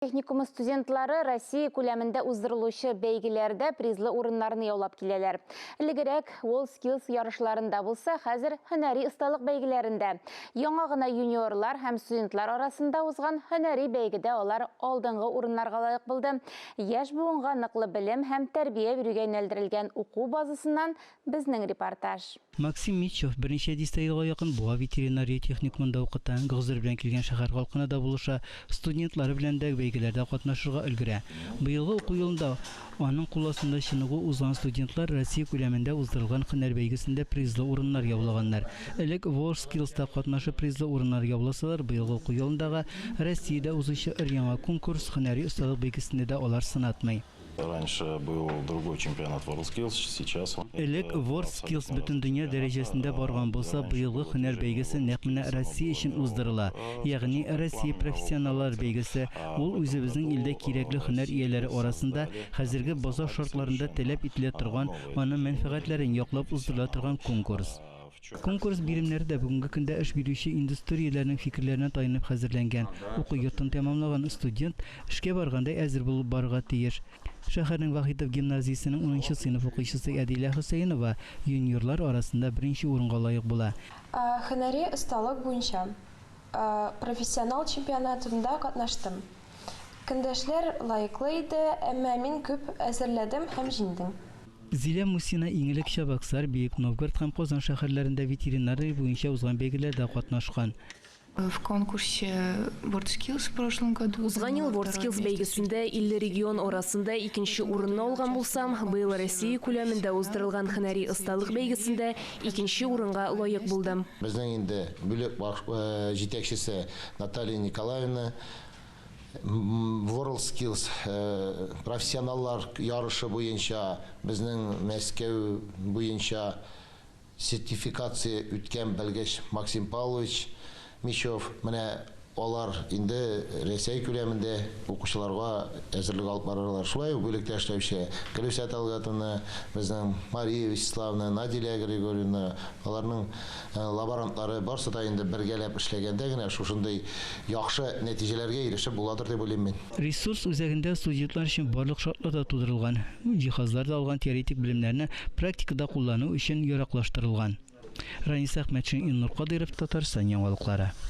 Техникумы студентлары Россия күләмендә уздырылучы бәйгеләрдә призлы урыннарны яулап киләләр. Элегрәк WorldSkills ярышларында булса, хәзер һөнәри осталык бәйгеләрендә. Яңа гына юниорлар һәм студентлар арасында узган һөнәри бәйгедә алар алдынгы урыннарга лаек булды. Яшь буынга ныклы белем һәм тәрбия бирүгә юнәлдерелгән уку базасыннан безнең репортаж. Максим Мичев берничә дистә елга якын Буа ветеринария техникумында укыта, гозер белән килгән шәһәр халкына да булыша, студентлары белән дә бәйгеләрдә катнашырга өлгерә. Быелгы уку елында аның кул астында чыныгу узган студентлар Россия күләмендә уздырылган һөнәр бәйгесендә призлы урыннар яулаганнар. Элек WorldSkills та катнашып призлы урыннар яуласалар, быелгы уку елындагы Россиядә узучы өр-яңа конкурс, һөнәри осталык бәйгесендә дә алар сынатмый. Раньше был другой чемпионат WorldSkills, сейчас он Элек WorldSkills бөтендөнья дәрәҗәсендә барган булса, быелгы һөнәр бәйгесе нәкъ менә Россия өчен уздырыла. Ягъни Россия профессионаллар бәйгесе, ул үзебезнең илдә кирәкле һөнәр ияләре арасында хәзерге базар шартларында таләп ителә торган, аның мәнфәгатьләрен яклап уздырыла торган конкурс. Конкурс биремнәре дә бүгенге көндә эш бирүче индустрияләрнең фикерләренә таянып хәзерләнгән. Уку йортын тәмамлаган студент эшкә баргандай әзер булып барырга тиеш. Шәһәрнең Вахитов гимназиясенең унынчы сыйныф укучысы Әдилә Хөсәенова юниорлар арасында беренче урынга лаек була. Һөнәри осталык буенча профессионал чемпионатында катнаштым. Көндәшләр лаеклы иде, әмма мин күп әзерләдем һәм җиңдем. Зилә Мусина иң элек Чабаксар, Бөек Новгород һәм Казан шәһәрләрендә ветеринария буенча узган бәйгеләрдә катнашкан. В конкурсе WorldSkills в прошлом году. Узган ел WorldSkills бәйгесендә 50 регион арасында икенче урынны алган булсам, быел Россия күләмендә уздырылган һөнәри осталык бәйгесендә икенче урынга лаек булдым. Безнең инде бүлек җитәкчесе Наталья Николаевна WorldSkills профессионаллар ярышы буенча безнең Мәскәү буенча сертификация үткән белгеч Максим Павлович Мичев, менә алар инде Рәсәй күләмендә укучыларга әзерлек алып барырлар. Шулай ук бүлектә эшләүче Гөлүсә Талгатовна, безнең Мария Вячеславовна, Наделя Григорьевна, аларның лаборантлары, барсы да инде бергәләп эшләгәндә генә шушындый яхшы нәтиҗәләргә ирешеп буладыр дип уйлыйм мин. Ресурс үзәгендә студентлар өчен барлык шартлар да тудырылган, җиһазлар да алган теоретик белемнәрне практикада куллану өчен яраклаштырылган. Ранис Әхмәтшин, Илнур Кадыйров, Татарстан яңалыклары.